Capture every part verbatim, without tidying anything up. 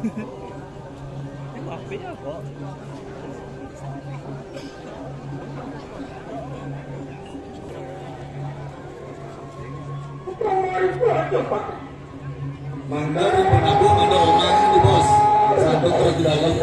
Ini maafin ya, kok. Mangga di Penabuh, ada omah di bos. Satu terus di dalam.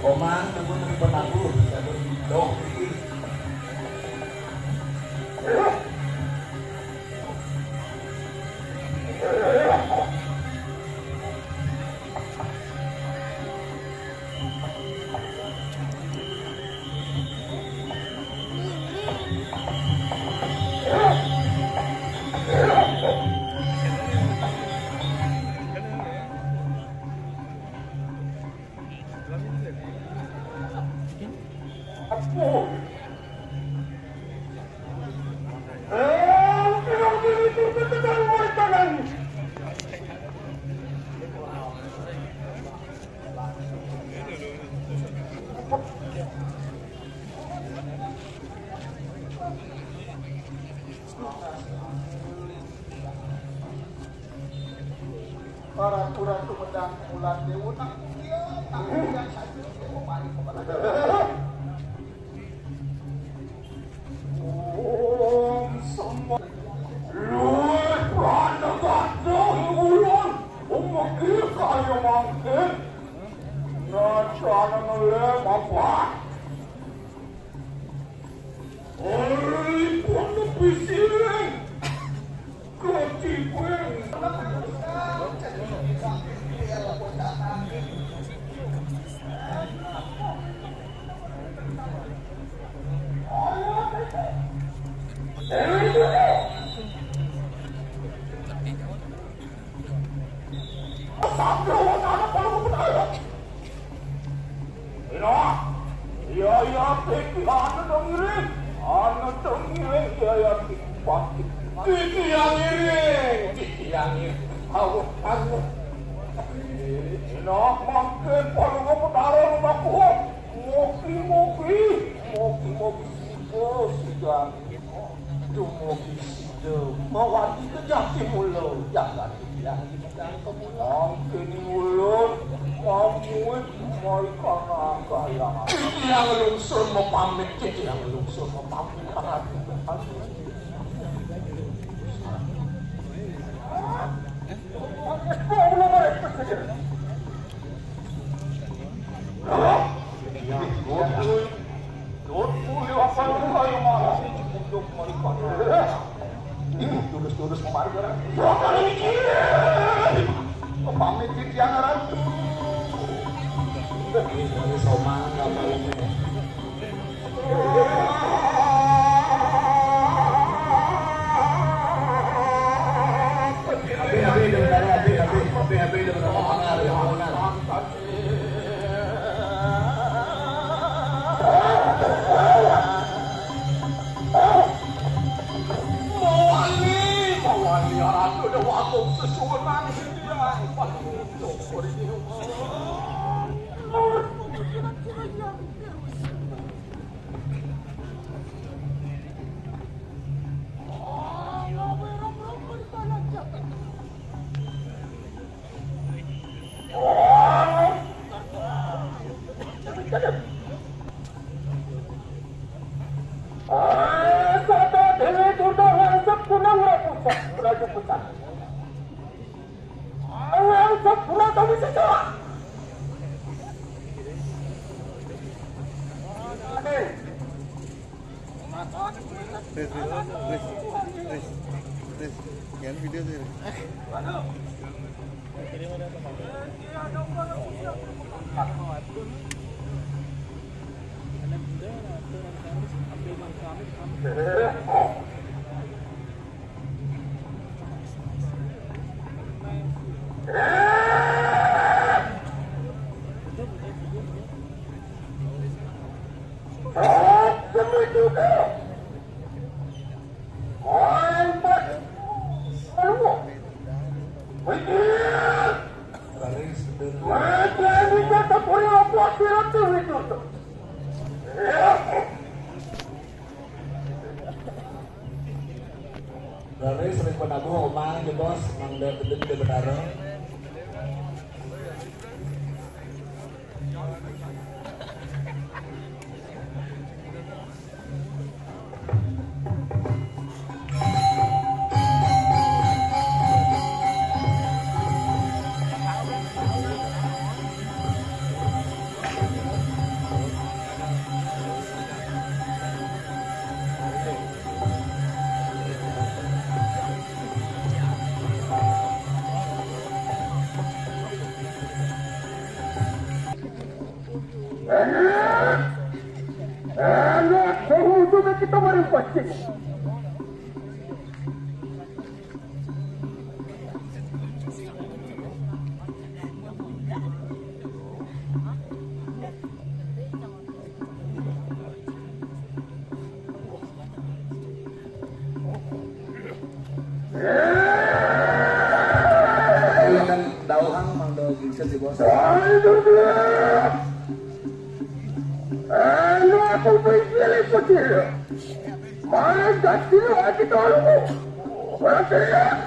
Omah, tunggu, tunggu, tunggu, tunggu. Para ratu medang bulan dewa tak mulia, tak mulia saja dewa mari kepada. Om Sama. Luwih pranagata ing ulun, umekir kaya mangkin. Nacana ngelem apa? Ipun nepi siring. Ketiban. Sabda wacana Palungguh Betara. Ina, iya, iya, tiki ana dong ngiring. Ana dong ngiring, iya, iya, tiki pati. Tiki yang ngiring, tiki yang ngiring. Awak, awak. Ina, mangkin Palungguh Betara rumah kuat. Mogi-mogi, mogi-mogi sida, sida. Dumugi sida mawardi ka jati mula, jagat titiang di Padang Kemula. Mangkin ulun mamuit maikanang kayangan. Titiang lungsur mapamit, titiang lungsur mapamit, Ratu. Dot kuwi apa kayu malah untuk mereka. Terus-terus kemarin orang. Pamit di tiang ratu. Ini somang apa ini? Abi, abi, dengar, abi, abi, abi, abi, dengar, dengar, dengar. Mawali, mawali, Ratu Dewa Agung Sesuwun nang sing diang paling untuk. Yan video sih. Dari sering penabuh omah aja, Bos, Mang Dep Dep Betara. Anak, anak, penghujung kita baru pasti. Kan dauhang Mang Do Gingsit di bawah. Anu aku pikir kecil. Mana ganti lagi tolong. Mana teriak?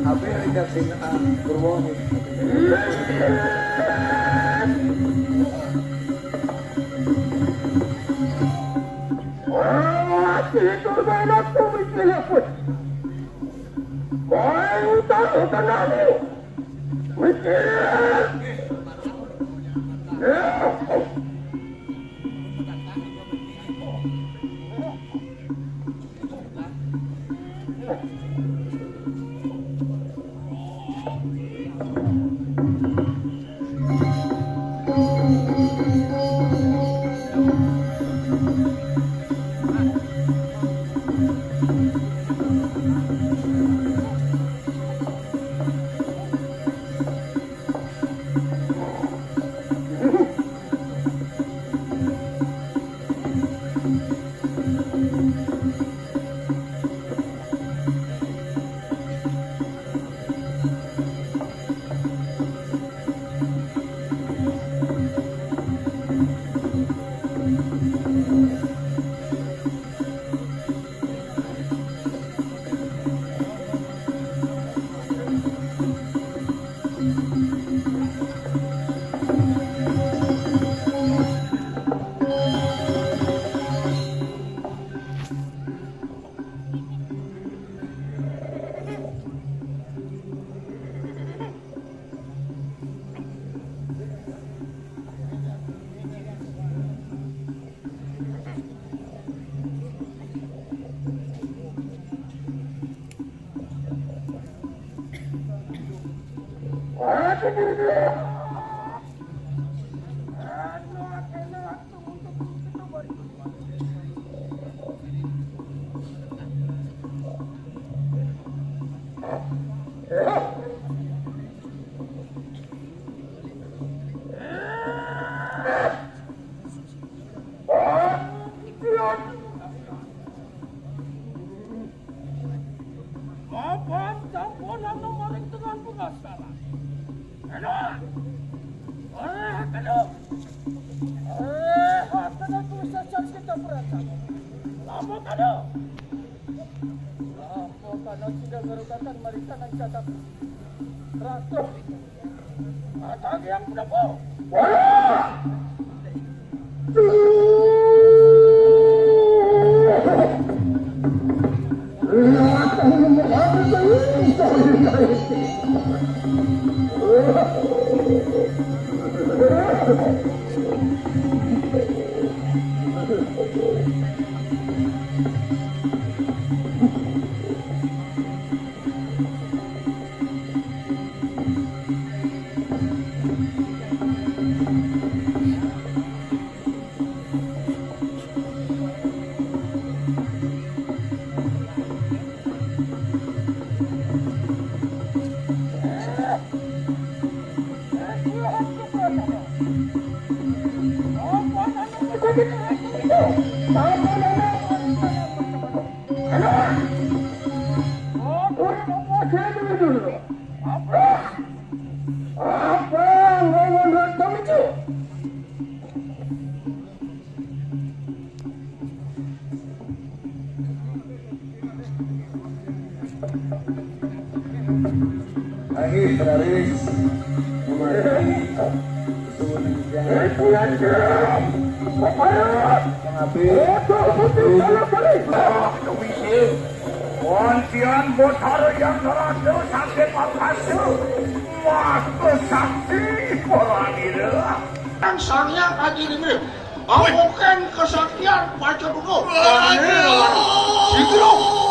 Apa yang tidak sing, ah, berwong? Oh, itu banget tuh mikirnya, Put. Boy, tahu tenang. Mikir. Mapan sampun anu maring dengan pengasaran. Kena. Eh, kena. Eh, kena tulisan kita perasaan. Lama kada. Lama kada sudah garudakan marikan aja tapi. Ratu. Atau yang berapa? Wah! Lagi, Raris. Kembali. Kuncian botol yang ngerasa sakit makasih. Waktu sakti pola nira. Yang sangnya kaji rimrip. Amukan kesaktian pacar dulu. Aduh. Sigro.